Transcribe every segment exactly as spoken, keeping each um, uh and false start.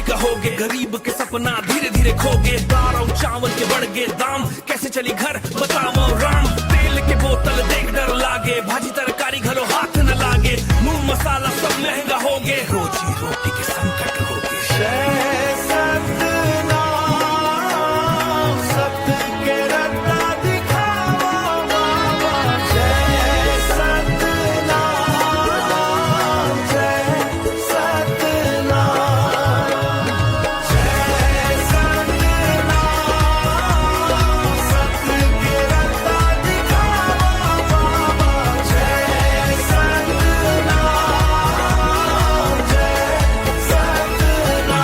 कहोगे, गरीब के सपना धीरे धीरे खोगे। दार अउ चावल के बढ़ गे दाम, कैसे चली घर बतावो राम। तेल के बोतल देख डर लागे, भाजी तरकारी घलो हाथ न लागे। नून मसाला सब महंगा होगे, रोजी रोटी के संकट होगे। जय सतनाम, सत के रत्ता दिखावा बाबा। जय सतनाम, जय सतनाम, जय सतनाम, सत के रत्ता दिखावा बाबा। जय सतनाम, जय सतनाम।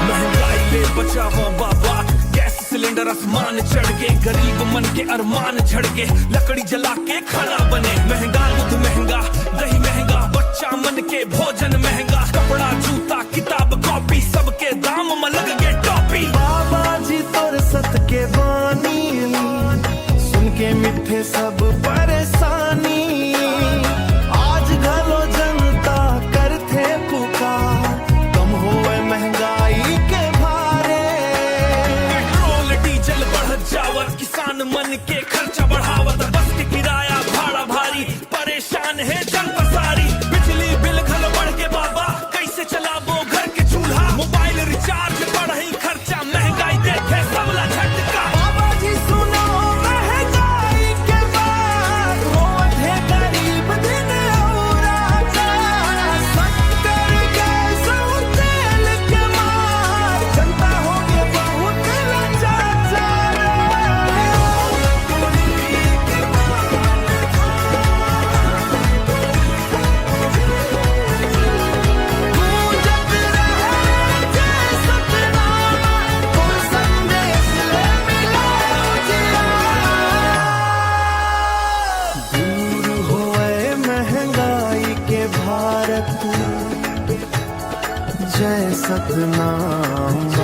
महंगाई ले बचावा बाबा, गैस सिलेंडर आसमान चढ़ के, गरीब मन के अरमान झड़ के, लकड़ी जला के खाना बने। महंगा दूध महंगा, दही महंगा, बच्चा मन के भोजन महंगा, कपड़ा जूता किताब कॉपी, सबके दाम म लग गे टॉपी। बाबा जी तोर सत के बानी, सुन के मिठे सब परेशानी। आज घलो जनता करथे पुकार, कम होए महंगाई के भारे। पेट्रोल डीजल बढ़त जावत, किसान मन के खर्चा बढ़ावत, बस के किराया भाड़ा भारी, परेशान हे जनता सारी। बिजली बिल घलो बढ़ के बाबा, कैसे चलाबो घर के चूल्हा। मोबाइल रिचार्ज, पढ़ई खर्चा, महंगाई देथे सबला झटका। बाबा जी सुनो महंगाई के बात, रोवत हे गरीब दिन अउ रात। शक्कर गैस अउ तेल के मार, जनता होगे बहुत लाचार। दूर होए महंगाई के भारत, जय सतनाम।